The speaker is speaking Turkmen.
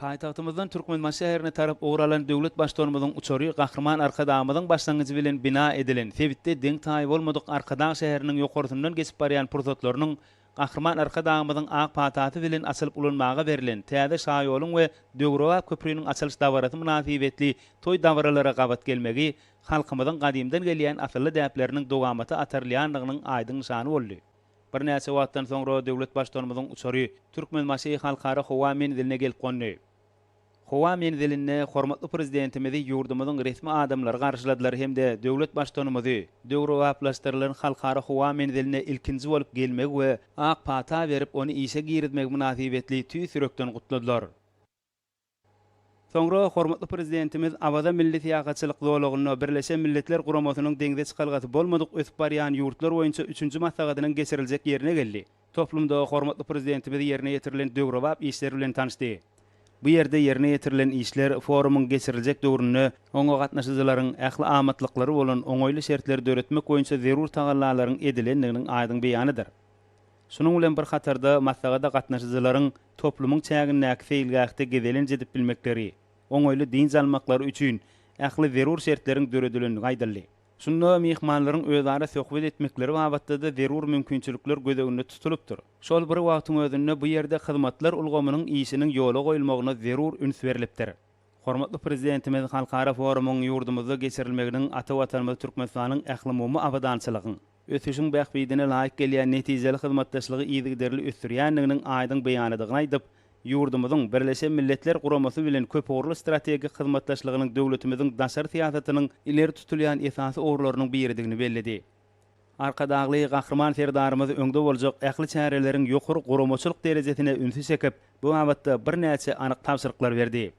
Paýtagtymyzdan Türkmenbaşy şäherine tarap ugur alan döwlet Baştutanymyzyň uçary Gahryman Arkadagymyzyň başlangyjy bilen bina edilen, sebitde deň-taýy bolmadyk Arkadag şäheriniň ýokarsyndan geçip barýan pursatlarynyň Gahryman Arkadagymyzyň ak patasy bilen açylyp ulanmaga berlen täze şaýoluň we döwrebap köpriniň açylyş dabarasy mynasybetli toý dabaralara gabat gelmegi halkymyzyň gadymdan gelýän asylly däpleriniň dowamata atarylýandygynyň aýdyň nyşany boldy. Birnäçe wagtdan soňra döwlet Baştutanymyzyň uçary Türkmenbaşy Halkara howa menziline gelip gondy. Howa menzilinde hormatly Prezidentimizi ýurdumyzyň resmi adamlary garşyladylar hem-de döwlet Baştutanymyzy döwrebaplaşdyrylan Halkara howa menziline ilkinji bolup gelmegi we ak pata berip, ony işe girizmegi mynasybetli tüýs ýürekden gutladylar. Soňra hormatly Prezidentimiz Awaza milli syýahatçylyk zolagynda Birleşen Milletler Guramasynyň deňze çykalgasy bolmadyk ösüp barýan ýurtlar boýunça üçünji maslahatynyň geçiriljek ýerine geldi. Toplumda hormatly Prezidentimiz ýerine ýetirilen döwrebap işler bilen tanyşdy. Bu ýerde ýerine ýetirilen işler forumyň geçiriljek döwründe oňa gatnaşyjylaryň ähli amatlyklary bolan oňaýly şertleri döretmek boýunça zerur tagallalaryň edilendiginiň aýdyň beýanydyr. Şunuň bilen bir hatarda maslahata gatnaşyjylaryň toplumyň çägindäki seýilgähde gezelenç edip bilmekleri, oňaýly dynç almaklary üçin ähli zerur şertleriň döredilendigi aýdyldy. Şunda myhmanlaryň özara söhbet etmekleri babatda-da zerur mümkinçilikler göz öňünde tutulypdyr. Şol bir wagtyň özünde bu ýerde hyzmatlar ulgamynyň işiniň ýola goýulmagyna zerur üns berlipdir. Hormatly Prezidentimiz halkara forumyň ýurdumyzda geçirilmeginiň ata Watanymyz Türkmenistanyň ählumumy abadançylygyň, ösüşiň bähbidine laýyk gelýän netijeli hyzmatdaşlygy yzygiderli ösdürýändiginiň aýdyň beýanydygyny aýdyp, ýurdumyzyň Birleşen Milletler Guramasy bilen köpugurly strategik hyzmatdaşlygynyň döwletimiziň daşary syýasatynyň ileri tutulýan esasy ugurlarynyň biridigini belledi. Arkadagly Gahryman Serdarymyz öňde boljak ähli çäreleriň ýokary guramaçylyk derejesine ünsi çekip, bu babatda birnäçe anyk tabşyryklar berdi.